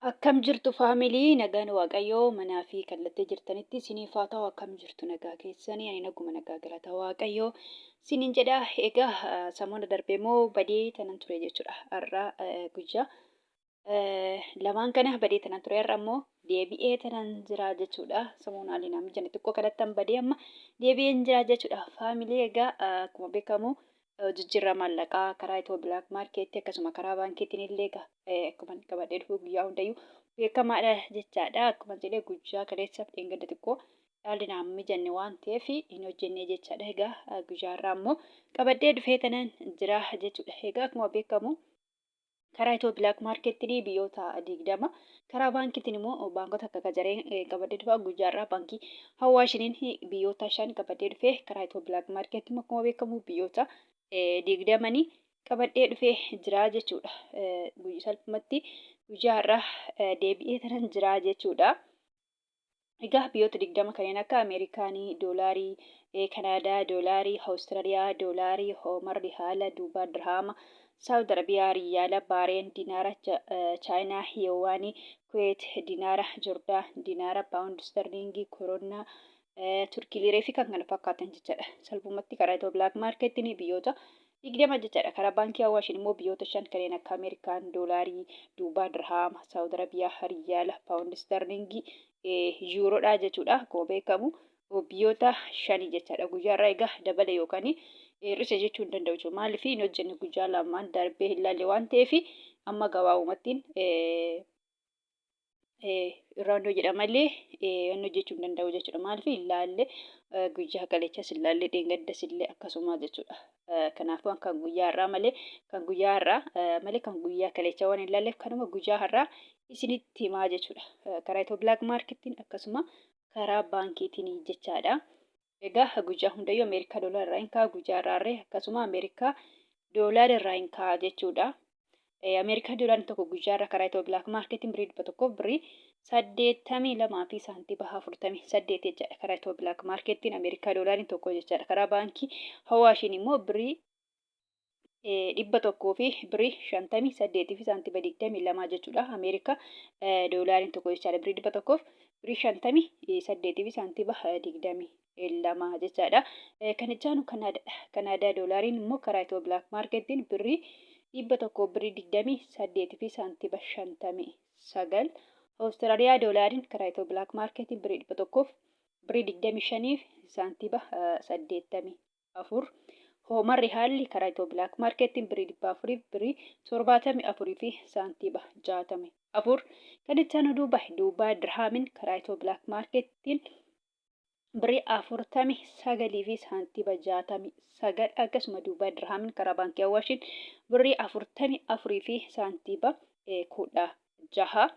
Akkam jirtu family, nagaan Waaqayyoo manaa fi kallattii jirtanitti isiniif haa ta'u. Akkam jirtu, nagaa keessanii? Ani naguma, nagaa, galata Waaqayyoo isiniin jedha. Egaa samoona darbee immoo badee tanan ture jechuudha. Har'a guyyaa lamaan kana badee tanan ture, har'a immoo deebi'ee tanan jira jechuudha. Samoona haalli naa mijanne xiqqoo kanattan badee amma deebi'een jira jechuudha. Family, egaa akkuma beekamu jijjiirraa maallaqaa karaa Ethio Black Marketti akkasuma karaa baankiitiin illee egaa akkuma qabadhee dhufu guyyaa hundayyuu beekamaadha jechaadha. Akkuma jedhee guyyaa kaleessaaf dheengadda xiqqoo haalli naan mijanne waan ta'eef hin hojjenne jechaadha. Egaa guyyaa har'aa immoo qabadhee dhufee tanan jira jechuudha. Egaa akkuma beekamu karaa Ethio Black Markettiin biyyoota 20, karaa baankiitiin immoo baankota akka qacaree qabadhee dhufa. Guyyaa har'aa baankii Hawaashiniin biyyoota 5 qabadhee dhufee, karaa Ethio Black Market immoo akkuma beekamu biyyoota 20nii qabadhee dhufee jira jechuudha. Salphumatti guyyaa har'aa deebi'ee tanan jira jechuudha. Egaa biyyoota 20 kanneen akka Ameerikaanii doolaarii, Kanaadaa doolaarii, Awustiraaliyaa doolaarii, Hoomar Rihaala, Duubaa Dirhaama, Saawud Arabiyaa Riyaala, Baareen Dinaara, Chaayinaa Yuwaanii, Kuweet Dinaara, Jordaan Dinaara, Paawundi Sterliingii, Koronnaa, Turkii Liiree fi kan kana fakkaatan jechaadha. Salphumatti karaa Ethio Black Markettiin biyyoota 20 jechaadha. Karaa baankii Awaashiin immoo biyyoota 5 kanneen akka Ameerikaan doolaarii, Duubaa Dirhaama, Saawud Arabiyaa Riyaala, Paawundi Sterliingii, Yuuroodha jechuudha. Akkuma beekamu biyyoota shanii jechaadha. Guyyaa irraa egaa dabale yookaan hir'ise jechuu hin danda'u jechuudha. Maaliif hin hojjenne? Guyyaa lamaan darbee hin laalle waan ta'eef amma gabaabumattiin irraa jedha malee inni hojjechuu hin danda'u jechuudha. Maaliif hin laalle? Guyyaa kaleechas hin laalle, dheengaddas illee akkasuma jechuudha. Kanaafuu kan guyyaa har'aa malee, kan guyyaa har'aa malee kan guyyaa kaleechaa waan hin laalleef kanuma guyyaa har'aa isinitti himaa jechuudha. Karaa Ethio Black Markettiin akkasuma karaa baankiitiin jechaadha. Egaa guyyaa hundayyuu Ameerikaa doolaara irraa hin ka'a, guyyaa har'aarree akkasuma Ameerikaa doolaara irraa hin ka'a jechuudha. Ameerikaa doolaarri tokko guyyaa irraa karaa Ethio Black Marketiin birrii 100 birrii 82 fi saantiba 48 jechaadha. Karaa Ethio Black Marketiin Ameerikaa doolaariin tokko jechaadha. Karaa baankii Hawaashiin immoo birrii 100 fi birrii 58 fi saantiba 22 jechuudha. Ameerikaa doolaariin tokko jechaadha. Birrii 100 birrii 58 fi saantiba 22 jechaadha. Kan itti aanu Kanaadaadha. Kanaadaa doolaariin immoo karaa Ethio Black Marketiin birrii 100 birrii 28 fi saantiba 59. Awustiraaliyaa doolaariin karaa Ethio Black Marketiin birrii 100 birrii 25 fi saantiba 84. Hoomar Rihaalli karaa Ethio Black Marketiin birrii 400 birrii 74 fi saantiba 64. Kan itti aanu Duubaay. Duubaay Dirhaamin karaa Ethio Black Marketiin birrii 49 fi saantiba 69, akkasuma Duubaay Dirhaamin karaa baankii Awaashiin birrii 44 fi saantiba 16.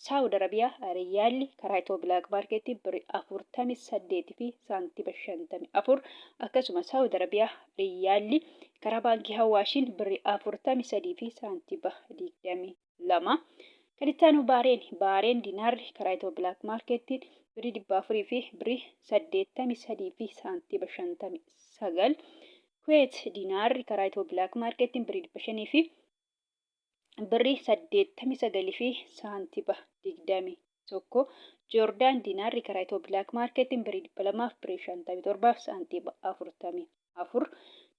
Saawud Arabiyaa Riyaalli karaa Ethio Black Marketii birrii 48 fi saantiba 54, akkasuma Saawud Arabiyaa Riyaalli karaa baankii Awaashiin birrii 43 fi saantiba 22. Kan itti aanu Baareen. Baareen dinaarri karaa Ethio Black Marketiin birrii 400 fi birrii 83 fi saantiba 59. Kuweet dinaarri karaa Ethio Black Marketiin birrii 500 fi birrii 89 fi saantiba 21. Joordaan dinaarri karaa Ethio Black Marketiin birrii 200 fi birrii 57 fi saantiba 44.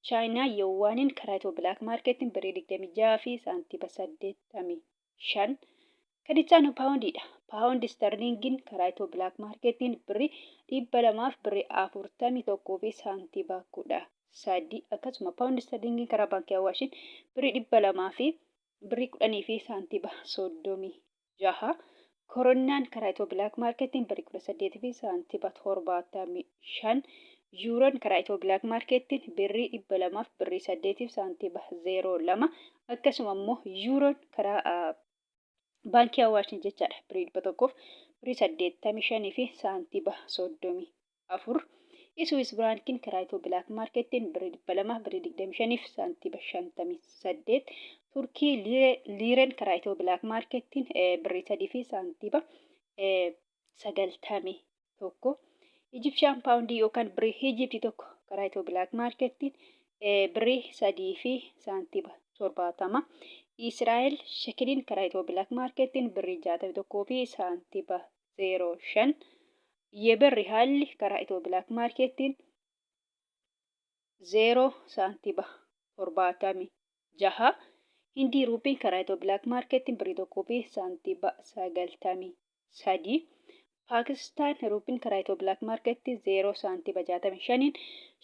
Chaayinaa Yuwaaniin karaa Ethio Black Marketiin birrii 26 fi saantiba 85. Kan itti aanu paawundiidha. Paawundi sterlingiin karaa Ethio Black Marketiin birrii 200 fi birrii 41 fi saantiba 13, akkasuma paawundi sterlingiin karaa baankii Awaashiin birrii 200 fi birrii 10 fi saantiba 36. Koronnaan karaa Ethio Black Marketiin birrii 18 fi saantiba 75. Yuuroon karaa Ethio Black Marketiin birrii 200 fi birrii 8 fi saantiba 02, akkasuma immoo yuuroon karaa baankii Awaashiin jechaadha birrii 100 birrii 85 fi saantiba 34. Swiss Firaankiin karaa Ethio Black Marketiin birrii 200 birrii 25 fi saantiba 58. Turkii Liireen karaa Ethio Black Marketiin birrii 3 fi saantiba 91. Egyptian paawundii yookaan birrii Ijiptii tokko karaa Ethio Black Marketiin birrii 3 fi saantiba 70. Israa'el shekeliin karaa Itiyoo Bilaak Maarkeettiin birrii 61 fi saantiba 05. Yemen Rihaalli karaa Itiyoo Bilaak Maarkeettiin 0 saantiba 76. Hindii Ruupiin karaa Itiyoo Bilaak Maarkeettiin birrii 1 fi saantiba 93. Paakistaan Ruupiin karaa Itiyoo Bilaak Maarkeetti 0 saantiba 65n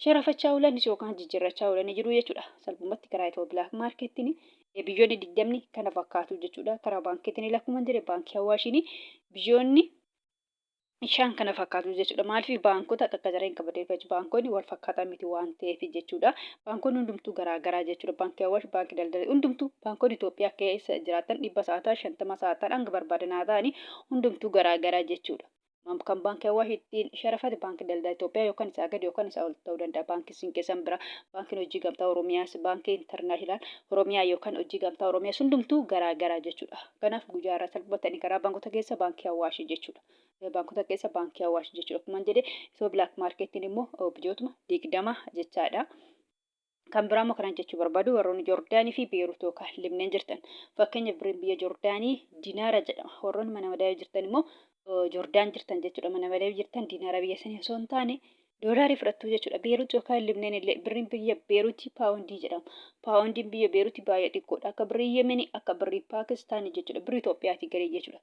sharafachaa oolanis yookaan jijjiirrachaa oolanii jiru jechuudha. Salphumatti karaa Itiyoo Bilaak Maarkeettiin biyyoonni 20 kana fakkaatu jechuudha. Karaa baankiitiin akkuma jedhe baankii Awaashiin biyyoonni ishaan kana fakkaatu jechuudha. Maaliif baankota qaqqacareen qabatee jechuudha. Baankonni wal fakkaataa miti waan ta'eef jechuudha. Baankonni hundumtuu garaa garaa jechuudha. Baankii Awaash, baankii daldala hundumtuu baankonni Itoophiyaa keessa jiraatan 100 haa ta'an, 50 haa ta'an hanga barbaadan haa ta'anii hundumtuu garaa garaa jechuudha. Kan baankii Awaash ittiin sharafate baankii daldala Itoophiyaa yookaan isaa gadi yookaan isaa ol ta'uu danda'a. Baankii Siinqee san bira, baankiin hojii gamtaa Oromiyaas, baankii intarnaashinaal Oromiyaa yookaan hojii gamtaa Oromiyaas hundumtuu garaa garaa jechuudha. Kanaaf guyyaa irraa salphatanii karaa baankota keessa baankii Awaash jechuudha. Baankota keessa baankii Awaash jechuudha. Akkuma jedhe Itiyoo Bilaak Maarkeettiin immoo biyyootuma 20 jechaadha. Kan biraa immoo kanan jechuu barbaadu warroonni Joordaanii fi Beerut yookaan Libneen jirtan. Fakkeenyaaf birriin biyya Joordaanii dinaara jedhama. Warroonni mana madaa'ii jirtan immoo Joordaan jirtan jechuudha. Mana madaa'ii jirtan dinaara biyya sanii osoo hin taane doolaarii fudhattu jechuudha. Beerut yookaan Libneen illee birriin biyya Beerutii paawundii jedhama. Paawundiin biyya Beerutii baay'ee xiqqoodha. Akka birrii Yemenii akka birrii Paakistaanii jechuudha. Birrii Itoophiyaatii gadi jechuudha.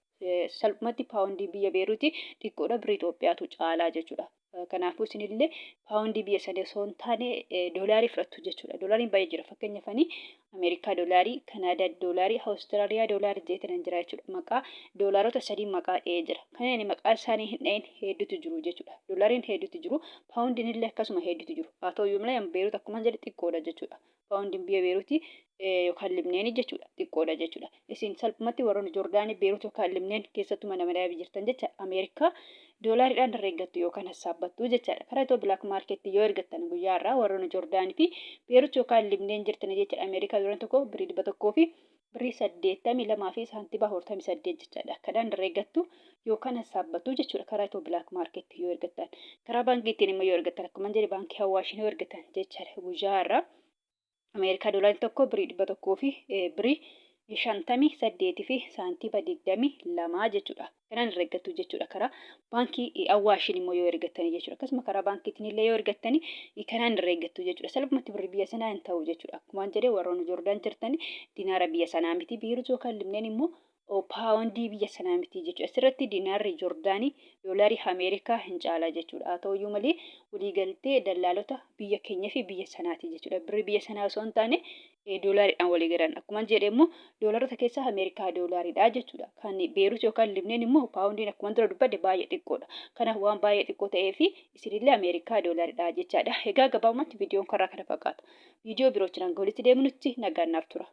Salphumatti paawundii biyya Beerutii xiqqoodha. Birrii Itoophiyaatu caalaa jechuudha. Kanaafuu isinillee paawundii biyya sanii osoo hin taane doolaarii fudhattu jechuudha. Doolaariin baay'ee jira. Fakkeenyaaf ani Ameerikaa doolaarii, Kanaadaa doolaarii, Awustiraaliyaa doolaarii jedheetan jira jechuudha. Maqaa doolaarota sadii maqaa dha'ee jira. Kan ani maqaa isaanii hin dha'in hedduutu jiru jechuudha. Doolaariin hedduutu jiru. Paawundiin illee akkasuma hedduutu jiru. Haa ta'u iyyuu malee Beerut akkuma jedhe xiqqoodha jechuudha. Paawundiin biyya Beeruutii yookaan Libneenii jechuudha xiqqoodha jechuudha. Isin salphumatti warroonni Joordaanii, Beerut yookaan Libneen keessattuu mana madaa'ii jirtan jecha Ameerikaa doolaariidhaan herreeggattu yookaan hassaabbattu jechaadha. Karaa Itiyoo Bilaak Maarkeetti yoo ergattan guyyaa irraa warroonni Joordaanii fi Beerut yookaan Libneen jirtan jechaadha. Ameerikaa doolaarri tokko birrii 100 fi birrii 82 fi saantiba 48 jechaadha. Kanaan herreeggattu yookaan hassaabbattu jechuudha. Karaa Itiyoo Bilaak Maarkeetti yoo ergattan. Karaa baankiitiin immoo yoo ergattan akkuma jedhe baankii Hawaashiin yoo ergattan jechaadha guyyaa irraa. Ameerikaa doolaarri tokko birrii 100 fi birrii 58 fi saantiba 22 jechuudha. Kanaan herreggattu jechuudha. Karaa baankii Awwaashiin immoo yoo ergattanii jechuudha. Akkasuma karaa baankiitiin illee yoo ergattanii kanaan herreggattu jechuudha. Salphumatti birrii biyya sanaa hin ta'u jechuudha. Akkumaan jedhee warroonni Joordaan jirtanii dinaara biyya sanaa miti. Beerut yookaan Libneen immoo paawondii biyya sanaa miti jechuudha. Asirratti dinaarri Joordaanii doolaarii Ameerikaa hin caala jechuudha. Haa ta'uyyuu malee waliigaltee dallaalota biyya keenya fi biyya sanaati jechuudha. Birrii biyya sanaa osoo hin taane doolaariidhaan walii galan. Akkuma jedhe immoo doolaarota keessaa Ameerikaa doolaariidha jechuudha. Kan Beerut yookaan Libneen immoo paawundiin akkuma dura dubbadhe baay'ee xiqqoodha. Kanaaf waan baay'ee xiqqoo ta'eef isinillee Ameerikaa doolaariidha jechaadha. Egaa gabaabumatti viidiyoon karaa kana fakkaata. Viidiyoo birootiin hanga walitti deebinutti nagaan naaf tura.